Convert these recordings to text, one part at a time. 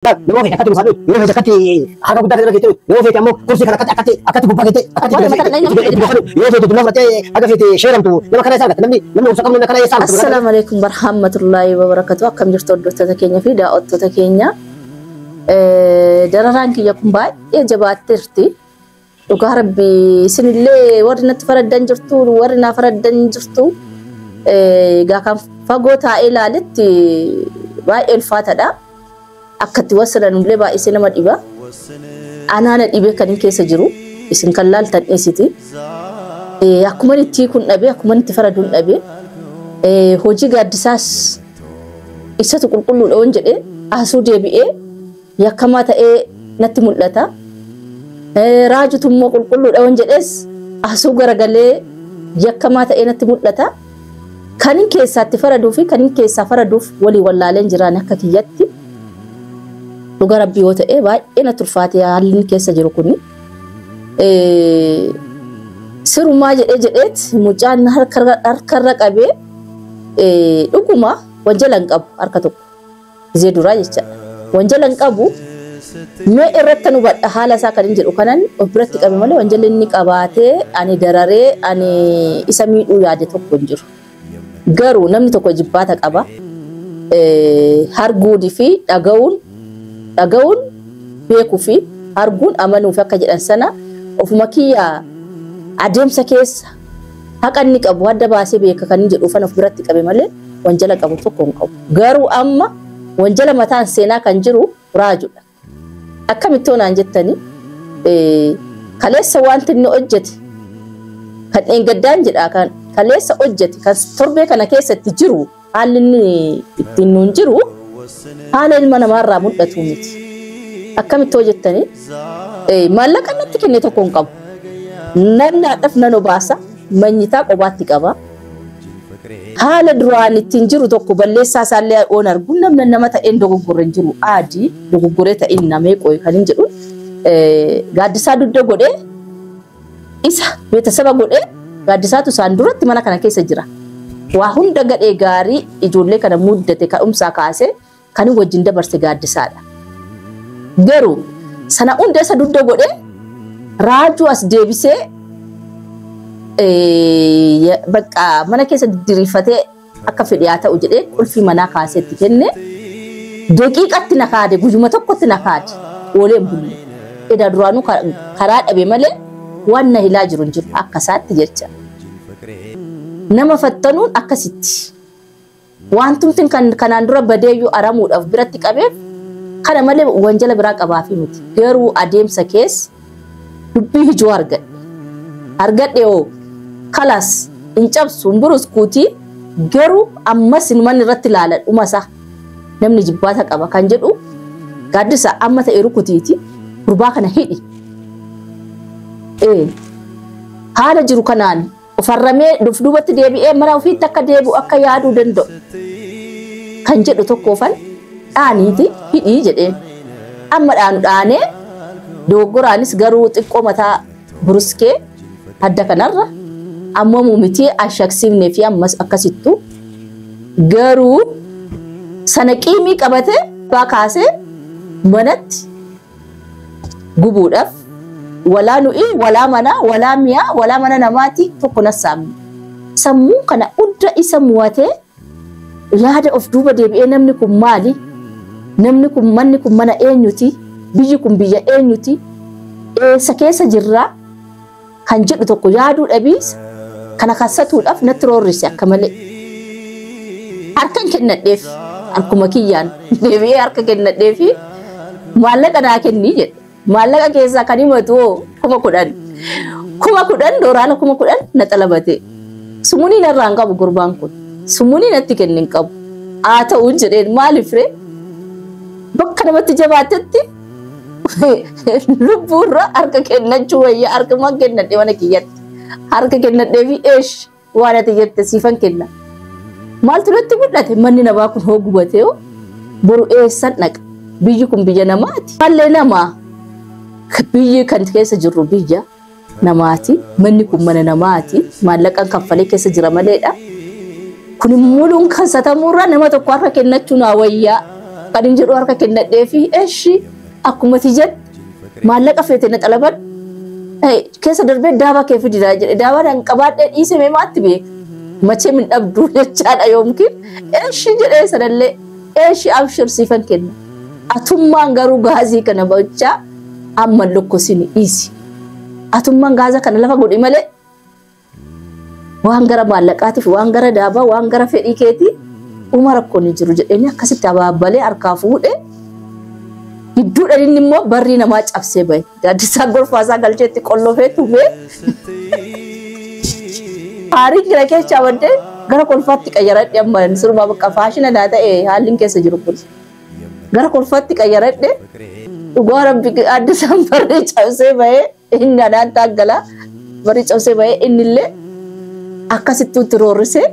Yeroo feete akkatti mufaadhu, yeroo feete akkatti harka guddaa irra keettee, yeroo feete ammoo kursii kana akkatti akkatti akkatti gubbaa keettee akkatti itti boqodhu, yeroo feete dullaa fudhattee haga feete sheeramtu nama kana eessa argatta? Namni obsa qabnu kana eessa argatu? Assalaamu alaikum warahmatullahi wabarakatuh. Akkam jirtu hordoftoota keenya fi daawwattoota keenya? Dararaan kiyya kun baay'ee jabaatteerti. Dhugaa Rabbi, isinillee warri natti faraddan jirtu, warri naa faraddan jirtu. Egaa kan fagoo taa'ee ilaaletti baay'ee ulfaataadha. Akkatti wasanan illee baay'isee nama dhiba. Anaana dhibee kan keessa jiru isin kan laaltan dhiisiti. Akkuma itti kun dhabee, akkuma itti faraduun dhabee, hojii gaaddisaas isatu qulqulluudha waan jedhee asuu deebi'ee yakkamaa ta'ee natti mul'ata. Raajutu immoo qulqulluudha waan jedhees asuu garagalee yakkamaa ta'ee natti mul'ata. Kanin keessaatti faraduu fi kanin keessaa faraduuf walii wallaaleen jiraan akka kiyyatti. Dhuga Rabbii yoo ta'e, baay'ee natti ulfaate haalli inni keessa jiru kuni. Sirumaa jedhee jedheet mucaan harkarra qabee dhuguma wanjala hin qabu, harka tokko. Gizee duraa jechaadha. Wanjala hin qabu, mee irratti hubadha haala isaa kan hin jedhu kanan of biratti qabe malee, wanjalli inni qabaatee ani dararee ani isa miidhuu yaade tokko hin jiru. Garuu namni tokko jibbaata qaba. Arguunii fi dhaga'uun, dhaga'uun beekuu fi arguun amanuuf akka jedhan sana, ofuma kiyyaa adeemsa keessa haqa inni qabu adda baasee beeka kan inni jedhu fan of biratti qabe malee wanjala qabu tokko hin qabu. Garuu amma wanjala mataan seenaa kan jiru Raajudha. Akkamitti naan jettani, kaleessa wanti inni hojjete kan dheengaddaan jedha, kan kaleessa hojjete, kan torbee kana keessatti jiru, haalli inni ittiin nuun jiru haala ilma namaarraa mul'atu miti. Akkamitti hojjettani, maallaqa natti kenne tokko hin qabu. Namni haadhaaf nan obaasa, manyitaa qobaatti qaba. Haala duraan ittiin jiru tokko balleessaa isaallee oon argu, namni nama ta'een dogoggorre hin jiru. Aadii dogoggoree ta'in namee qoy kan hin jedhu, gaaddisaa dugda godhee isa beetasaba godhee, gaaddisaatu isaan duratti mana kana keessa jira. Waa hunda gadhee gaarii ijoollee kana muddate ka'umsaa kaasee kan wajjin dabarse gaaddisaadha. Garuu sana hunda isa dugda godhee Raajuu as deebisee bakka mana keessa diriirfatee akka fedhe haa ta'u jedhee qulfii manaa kaasee itti kenne, daqiiqatti na kaade, guyyuma tokkotti na kaade, oolee hin bulle. Edaa duraanuu karaa dhabe malee waan na hilaa jiru hin jiru akka isaatti jecha. Nama fattanuun akkasitti. Wantumti kan kanaan dura badeeyyuu aramuudhaaf biratti qabeef kana malee wanjala biraa qabaafi miti. Garuu adeemsa keessa dubbii ijoo argadhe. Argadhe hoo kalas hin cabsu, hin buruskuutii, garuu ammas inuman irratti ilaala dhuma isaa. Namni jibbaata qaba kan jedhu, gaaddisa amma ta'e rukutiiti gurbaa kana hidhi. Haala jiru kanaan ofarramee duubatti deebi'ee mana ofiitti akka deebi'u akka yaaduu danda'u kan jedhu tokkoofan dhaaniiti hidhii jedheen. Amma dhaanu dhaanee dogoggoraanis garuu xiqqoo mataa buruskee adda kanarra ammoo muumitii ashaksiifnee fi ammas akkasittu garuu sana qiimii qabatee baa kaasee manatti gubuudhaaf, walaa nuyi, walaa mana, walaa mi'a, walaa mana namaati tokko nassaamne. Sammuu kana hunda isa mu'atee yaada of duuba deebi'ee, namni kun maali? Namni kun, manni kun mana eenyuti? Biyyi kun biyya eenyuti? Eessa keessa jirraa? Kan jedhu tokko yaaduu dhabiisa kana kassatuudhaaf natti roorrise akka malee. Harkan kennadheef, harkuma kiyyaan deebi'ee harka kennadheefi maallaqa naa kennii jedhe. Maallaqa keessaa kan himatu hoo 10,000. 10,000, dooraala 10,000 na xalabate. Sumunii narraa hin qabu gurbaan kun. Sumunii natti kenne hin qabu. Haa ta'uun jedheen, maaliif ree? Bakka namatti jabaatetti lubbuurra harka kennachuu wayya, harkumaan kennadhe mana kiyyatti. Harka kennadhee fi eesh, waan ati jette siifan kenna. Maaltu natti mul'ate? Manni namaa kun hoo gubatee hoo boru eessan dhaqa? Biyyi kun biyya namaati. Mallee namaa, biyyi kan keessa jirru biyya namaati. Manni kun mana namaati. Maallaqaan kaffalee keessa jira maleedha. Kun muluun kan satamuurraa nama tokko harka kennachuu naa wayyaa. Kan hin jedhu harka kennadhee fi eshi akkuma ti jedhe maallaqa feete na xalaban keessa darbee daabaa kee fidinaa jedhe daabaa qabaadhee dhiise mee maatti beeka. Machee min dhabduu jechaadha yookiin eshi jedhee sanallee eshi abshir siifan kenna. Atummaan garuu gaazii kana ba'ichaa amma lokkosini dhiisi. Atummaan gaaza kana lafa godhi malee waan gara maallaqaatiif waan gara daabaa waan gara fedhii keetii uma rakkoon hin jiru jedhanii akkasitti abaabbalee harkaa fuudhee gidduudhaan inni immoo barrii namaa cabsee bahe. Gaaddisaa gorfaasaa galcheetti qollofee tumee haariin jira keessaa baddee gara kolfaatti qayyaradhe amma sirumaa bakka faashina naa ta'e haalli keessa jiru kun. Gara kolfaatti qayyaradhe dhugaa rabbi gaaddisaan barrii cabsee bahee inni anaan taaggala barrii cabsee bahee innillee akkasitti roorrisee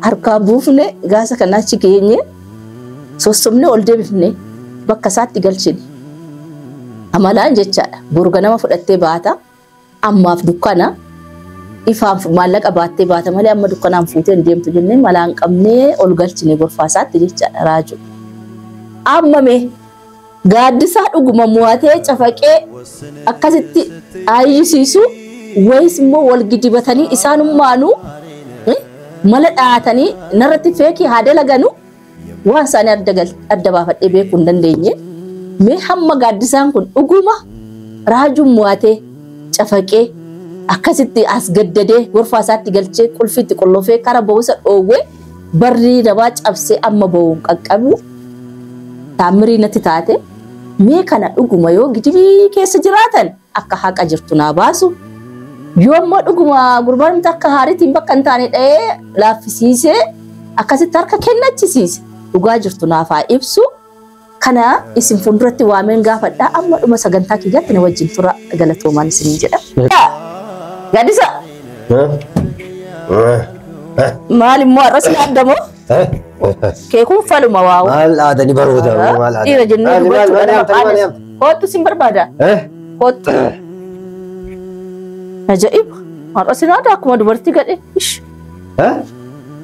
harkaa buufne gaasa kana achi geenye sossobne ol deebifne bakka isaatti galchine. Amalaan jechaadha. Boru ganama fudhattee baata. Ammaaf dukkana ifaan maallaqa baattee baata malee amma dukkanaan fuutee hin deemtu jennee malaan qabnee ol galchine gorfaa isaatti jechaadha raajuu. Amma mee gaaddisaa dhuguma mo'atee cafaqee akkasitti ayyisiisu wayis immoo wal gidibatanii isaanummaanuu mala dhaatanii narratti feekii haa dalaganu waan isaanii adda baafadhee beekuu hin dandeenye. Mee hamma gaaddisaan kun dhuguma raajuun mo'atee cafaqee akkasitti as gaddadee gorfaa isaatti galchee qulfiitti qollofee kara ba'uusa dhoowwee barrii namaa cabsee amma ba'uun qaqqabu taamirii natti taate mee kana dhuguma yoo gidibii keessa jiraatan akka haqa jirtu naa baasu. Yoo ammoo dhuguma gurbaan akka haariitiin bakka hin taane dha'ee laaffisiisee akkasitti harka kennachisiise dhugaa jirtu naaf haa ibsu. Kana isin fuulduratti waameen gaafadhaa amma dhuma sagantaa kiyyaatti na wajjin tura galatoomaan isiniin jedha. Gaaddisa maal immoo har'as yaaddamoo? Keekuun faluma waa'u. Maal aadanii barooda maal aadanii. Dhiira jennee dubbachuu Kottu sin barbaada. Kottu. Ajaa'iba! Har'a sin aadaa akkuma dubartii gadhee.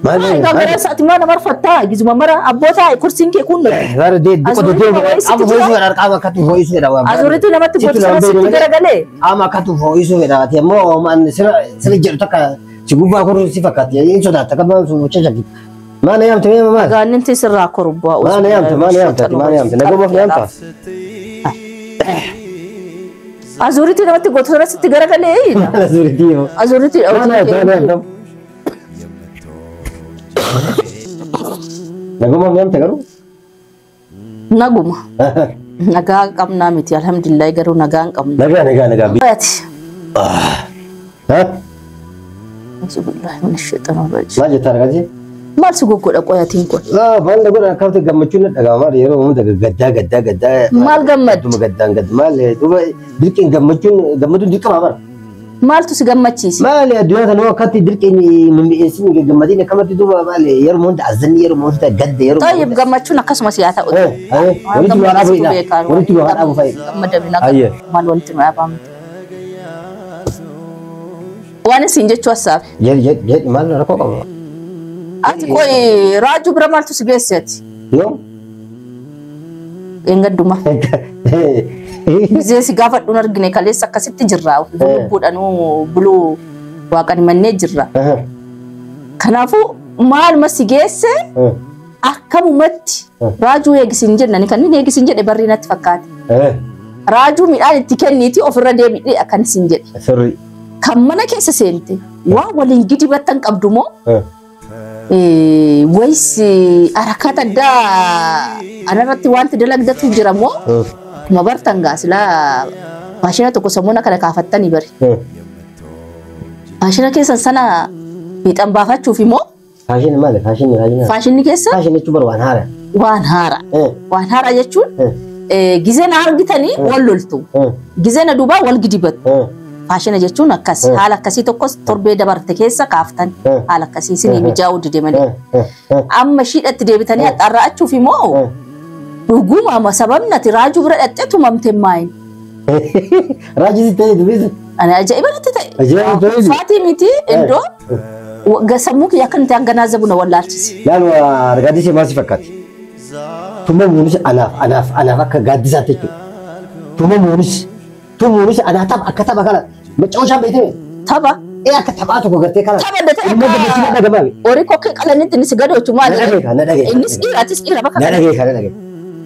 Maal Egaa gara isaatti maal nama marfattaa? Gizuma mara abbootaa kursiin kee kun nuti. Bara dee dukka dukka amma ho'isuu fedha qaama akkatu ho'isuu fedha. Azuriitu namatti gootu sana sitti garagalee. Qaama akkatu ho'isuu fedha ati ammoo maan sira sira jedhu takka si gubbaa koruu si fakkaatti hin sodaata akka maal sun mucha shakki. Maal yaamte mee maal? Gaanninti sirraa korubbaa. Maal yaamte maal yaamte maal yaamte nagumaaf yaamta. Azuriitu namatti gootu sana sitti garagalee. Maal azuriitii yoo? Azuriitii Maal yaamte maal yaamte? Nagumaaf yaamte garuu? Naguma. Nagaa qabnaa miti alhamdulillah garuu nagaa hin qabnu. Nagaa nagaa nagaa. Ati. Auzubillahi minash shaitanir rajiim. Maal jettaa argaati? Maal si goggodha qoyatiin kun? Laa maal na godha akkamti gammachuun na dhaga'ama maal yeroo hunda gaddaa gaddaa gaddaa. Maal gammaddu? Gadduma gaddaan gadda maal duuba dirqiin gammachuun gammaduun dirqama bara. Maaltu si gammachiise? Maal addunyaa kana akkatti dirqiin mimmi'eessin gammadin akkamatti duuba maal yeroo hunda azanni yeroo hunda gadda yeroo. Tayyib gammachuun akkasumas yaa ta'u. Walitti nu haa dhaabu walitti nu haa dhaabu fa'i. Gammadamina Ayyee. maal walitti nu dhaabamu. Waan isin jechuu hassaabe. Jedhi jedhi jedhi maal rakkoo qaba? Ati qoy raajuu bira maaltu si geesse ati? Yoo? Eengadduma. Gizee si gaafadhuun argine kaleessa akkasitti jirra. Lubbuudhaanuu buluu waaqan mannee jirra. Kanaafuu maaluma si geesse akkamumatti raajuu eegisiin jennani kan inni eegisiin jedhe barrii natti fakkaate. Raajuu midhaan itti kenniiti ofirra deebi'ee akkan isin jedhe. Sirri. Kan mana keessa seente waan waliin gidibattan qabdu moo wayis harakaata addaa anarratti wanti dalagdatu jira moo akkuma bartan gaa silaa faashina tokko sammuuna kana kaafattanii bari. Faashina keessan sana fiixan baafachuuf immoo Faashinni maali? Faashinni faashinni. faashinni keessa Faashinni jechuun bara waan haaraa. waan haaraa. Waan haaraa jechuun gizee na argitanii wal loltu. Gizee na duubaa wal gidibattu. Faashina jechuun akkas haala akkasii tokkos torbee dabarte keessa kaaftan haala akkasii isinii mijaa'uu dide malee. Amma shiidhatti deebitanii haxaarra'achuuf immoo dhuguma sababni ati raajuu bira dhattee tumamte maayin. Raajii si ta'e dubbisu. Ani ajaa'iba natti ta'e. Ajaa'iba ta'e. Faatii miti iddoo sammuu kiyya akka nuti hanganaa zabu na wallaalchise. Laal argaatisi maal si fakkaati? Tumamuunis anaaf anaaf anaaf akka gaaddisaatti jechuudha. Tumamuunis tumuunis anaa tapha akka tapha kana macaashaan beekame. Tapha. Ee akka taphaa tokko gartee kana. Tapha dha ta'e Ilmoo gammachuu na dhagamaame. Horii kokkee qalanitti innis gadoochu maal? Na dhageeka na dhageeka. Innis dhiira atis dhiira bakka Na dhageeka na dhageeka.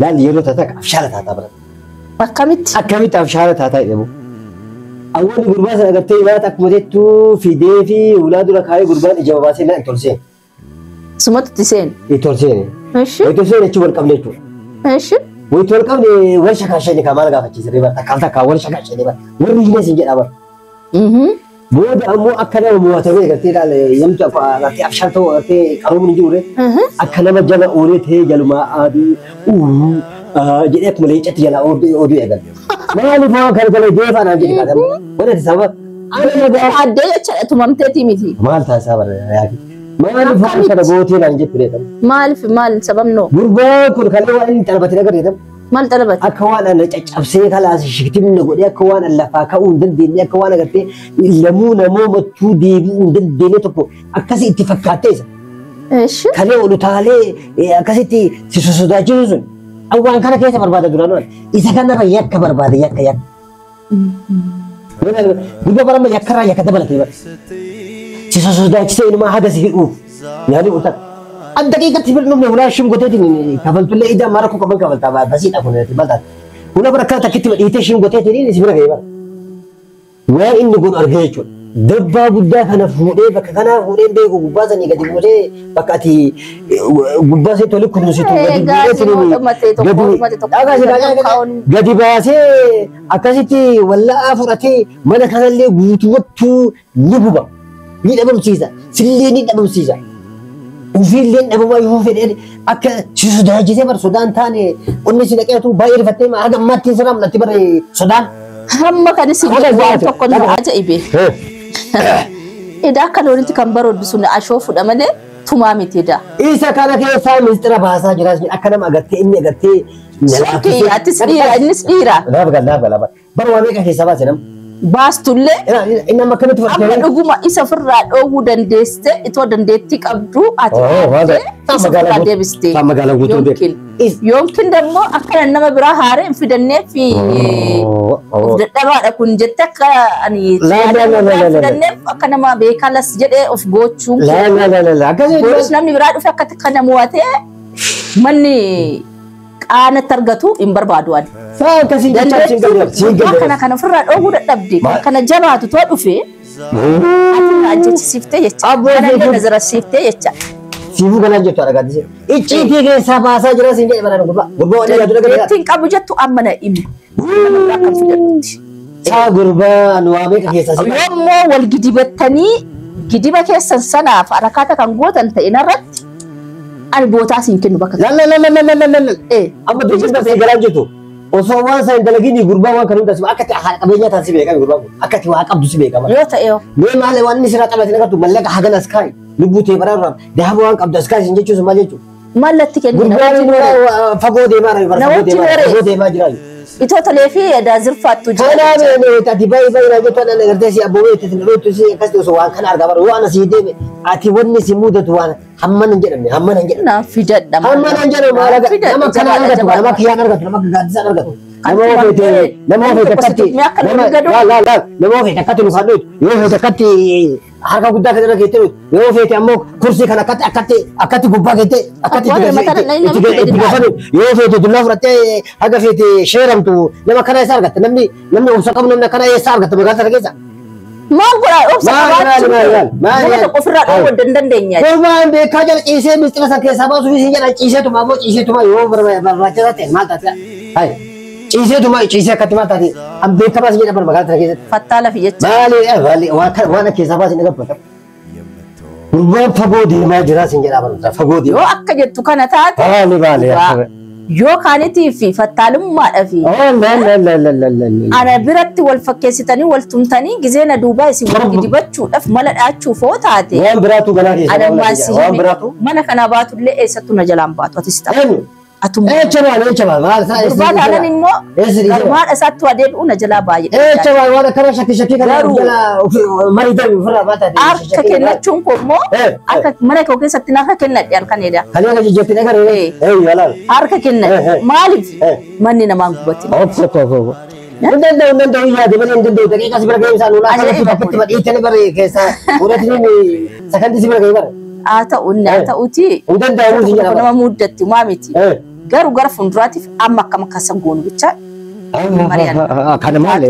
Laalli yeroo taataa afshaala taataa bara. Akkamitti? Akkamitti afshaala taataa jedhamu. Awwaanni gurbaa sana agartee nyaata akkuma jettuu fidee fi ulaa dura kaayee gurbaan ija babaasee na hin tolseen. Sumatu itti seeni. Hin tolseen. Eshi. Hin tolseen jechuun wal qabne jechuudha. Eshi. Wayii wal qabne wal shakaashanii kaa maal gaafachiisa ree bara takkaaf takkaa wal shakaashanii bara warri hiines hin jedhaa bara. Booda ammoo akka nama mo'atamee agartee ilaale namni agartee afshaal ta'uu agartee qaroomni hin jiru ree akka nama jala oolee ta'ee jalumaa adii uuruu jedhee akkuma leencatti jalaa oduu eegalle. Maaliif waan kana kana deefaa naan jedhe kaatan wanti ati sababa ana nagaa. Addee jecha tumamteetii miti. Maal taasisaa bara yaaki. Maaliif waan kana gootee naan jettu reetam. Maaliif maal sababnoo? Gurbaan kun kan waan inni xalabate agarreetam. Maal xalabate? Akka waan ana caccabsee kalaas shiktimna godhee akka waan an lafaa ka'uu hin dandeenye akka waan agartee lamuu namoomattuu deebi'uu hin dandeenye tokko akkasi itti fakkaattee isa. Eshi. Kalee ol utaalee akkasitti si sosodaachisu sun waan kana keessa barbaada duraan waan isa kanarra yakka barbaada yakka yakka. Gurba barama yakkarraa yakka dabalatee bara. Si sosodaachisee inumaa haga si hidhuuf yaalii utak. An daqiiqatti bir dhufne ulaa shim goteetiin kafaltullee ija mara koo qaban kafaltaa basiidha kun baltaati. Ulaa bara akkana takkitti dhiitee shim goteetiin si bira ga'ee bara. Waan inni godhu argee jechuudha. Dabbaa guddaa kana fuudhee bakka kanaa fuudhee beeku gubbaa sanii gadi buusee bakka ati gubbaa see tole kunuunsitu gadi buusee gadi baasee akkasitti walla'aa fudhatee mana kanallee guutummattuu ni guba. Ni dhabamsiisa. Sillee ni dhabamsiisa. Ofiillee dhabamaa yoo fedhe akka si sodaachisee bara sodaan taane onni si dhaqeetu baay'ee rifattee haga ammaatti sirraa mul'atti bara sodaan. Hamma kan isin waan tokko nama ajaa'ibe. Edaa akka loonitti kan barooddu sun ashoo fudha malee tumaa miti edaa. Isa kana keessaa mistira baasaa jiraas akka nama agartee inni agartee. Suuqii atis dhiira innis dhiira. Lafa gala lafa gala bara waa meeqa keessaa baase nama. Baastullee. Inni amma akkamitti fudhatee. Amma dhuguma isa ofirraa dhoowwuu dandeesse itoo dandeettii qabdu ati isa ofirraa deebiste. Magaalaa guutuu beeku. Yookiin immoo akka nama biraa haaree hin fidannee fi dadhabaadha kun jette akka ani fidanneef akka nama beekalas jedhee of gochuun. Boris namni biraa dhufe akka kana mo'atee manni qaanatti argatu hin barbaadu ani. Akkasii jechaa siin galee. Kana kana ofirraa dhoowwuu dadhabde kana jabaatu too dhufe ati ajjeechisiiftee jecha. Kana illee nazarasiiftee jecha. Siifuu kanaan jettu argaa Icciitii keessaa baasaa jira siin jedhe baraan gurbaa. Gurbaa waan yaadu dhagalee. Ittiin qabu jettu amma na himi. Nama biraa kan fidadhutti. Saa gurbaa nu waa meeqa keessaa si. Yoommoo wal gidibattanii gidiba keessan sanaaf harakaata kan gootan ta'in irratti ani bootaa siin kennu bakka. La la la la la la la. Amma dubbiin tasii galaan jirtu. Osoo waan sana hin dalagin gurbaa waan kan hunda si akka haadha qabeenyaa taasisi beekame gurbaan kun akka waa qabdu si beekama. Yoo ta'e yoo. Mee maal waan inni sirraa qabate agartu mallaqa hagan as kaa'i lubbuu ta'e baraarraa dahaboo waan qabdu as kaa'i sin jechuun maal jechuudha. Mallatti kennu. Gurbaan fagoo deemaa jira fagoo deemaa jira. Itoo tolee fi daazirfaattu jira. Kanaaf ati baay'ee baay'ee naa jettu anaan agartee si abboomee itti dhootu si akkasitti osoo waan kana argaa bara waan asii deeme ati wanni si mudatu waan hamman hin jedhamne hamman hin jedhamne. Naaf fidadha. Hamman hin jedhamne maal agartu nama kana argatu nama kiyyaan argatu nama gaaddisaan argatu. Nama ofeete nama ofeete akkatti nama ofeete akkatti nu fadhu yoo ofeete akkatti harka guddaa kana irra keettee yoo ofeete ammoo kursii kana akkatti akkatti akkatti gubbaa keettee akkatti itti gafanu yoo ofeete dullaa fudhattee haga feete sheeramtu nama kana eessa argatta namni namni obsa qabu namni akkana eessa argatta magaalaa sana keessa. Maal godhaa obsa qabaachuu nama tokko ofirraa dhoowwuu hin dandeenye. Gurbaan beekaa jala ciisee mistira san keessaa baasuuf isin jedhan ciiseetuma ammoo ciiseetuma yoo barbaachisaa ta'e maal taate hayi. Ciiseetuma ciisee akkatti maal taate an beekamaa si jedhan magaalaa sana keessatti. Fattaa lafi jecha. Maali maali waan keessaa baasin dhagabbata. Gurbaan fagoo deemaa jira sin jedhaa barumsa fagoo deemaa. Yoo akka jettu kana taate. Maali maali. Yoo kaanitii fi fattaalummaadha fi. Ana biratti wal fakkeessitanii wal tumtanii gizee na duubaa isin wal gidibachuudhaaf mala dhaachuuf hoo taate. Waan biraatu ganaa keessa. Waan biraatu. Mana kana baatullee eessattuu na jalaan baatu atis ta'a. Atuma. Echa maal echa maal maal isaa Gurbaa taanan immoo Eessa dhiisee? garmaadha isaatti waa deebi'u na jalaa baay'ee. Echa maal waan akkana shakkii shakkii kana Garuu- jala marii ta'e ofirraa baata. Harka kennachuun koo immoo akka mana koo keessatti na harka kennadhe halkan edaa. Kan akka jijjiirtiin agarre. Eh. Eh yalaal. Harka kennadhe Eh, eh. maaliif Eh. manni namaan gubatin. Okko okko okko. Hin danda'u hin danda'u yaade malee hin danda'u daqiiqaa si bira ga'ee isaan ulaa Ajaa'iba kanatti bakka dhiittanii bare keessaa godhatanii sakandii si bira ga'ee bare. Haa ta'u inni haa Eh. ta'uti. Hin danda'amu si jedhama. Nama muddatti maa miti. Eh. Garuu gara fuulduraatiif amma akkam akkasa goonu bicha Kana maal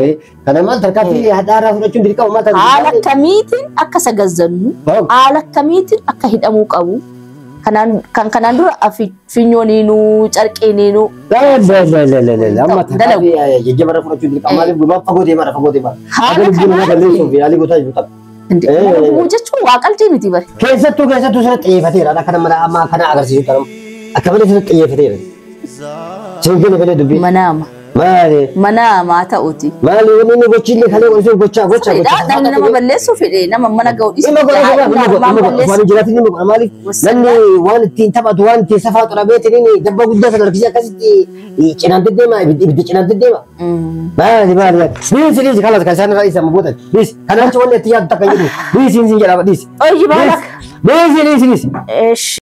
kana maal tarkaanfii hadhaaraa fudhachuun dirqama maal haala akkamiitiin akka sagazzannu haala akkamiitiin akka hidhamuu qabu kanaan kan kanaan dura finyooniinuu carqeeniinuu Amma tarkaanfii jajjabarra fudhachuun dirqama maaliif gurbaan fagoo deemaa fagoo deemaa. Haala Haala lubbuu namaa kanaatiin. balleessuuf yaalii gosaa jiru ta'a. Nama gubuu jechuun waa qalbii miti bari. Keessattuu keessattuu sirriitti xiyyeeffateera akka nama amma kana agarsiisu kana akka malee sirriitti xiyyeeffateera. Siin malee dubbii. Manaama Maali manaama haa ta'uti. maali wanni inni gochiillee kalee gochuu gochaa gochaa Fedhaa namni nama balleessuu fedhe nama mana ga'u dhiisuu Dhimma godha fedha, dhimma godha nama dhimma godha balleessuu waan jiraatin dhimma godha maaliif namni waan ittiin taphatu waan ittiin safaa xurabeetiin jabba guddaa sana harkisee akkasitti cinaan deddeema ibiddi cinaan deddeema. Maali maali maali dhiisi dhiisi kalas kan isaan irraa dhiisan booda dhiisi kana achi wanni itti yaadu takka jedhu dhiisi hin jedhama dhiisi. Oyyi baalak. Dhiisi dhiisi dhiisi. Eesh.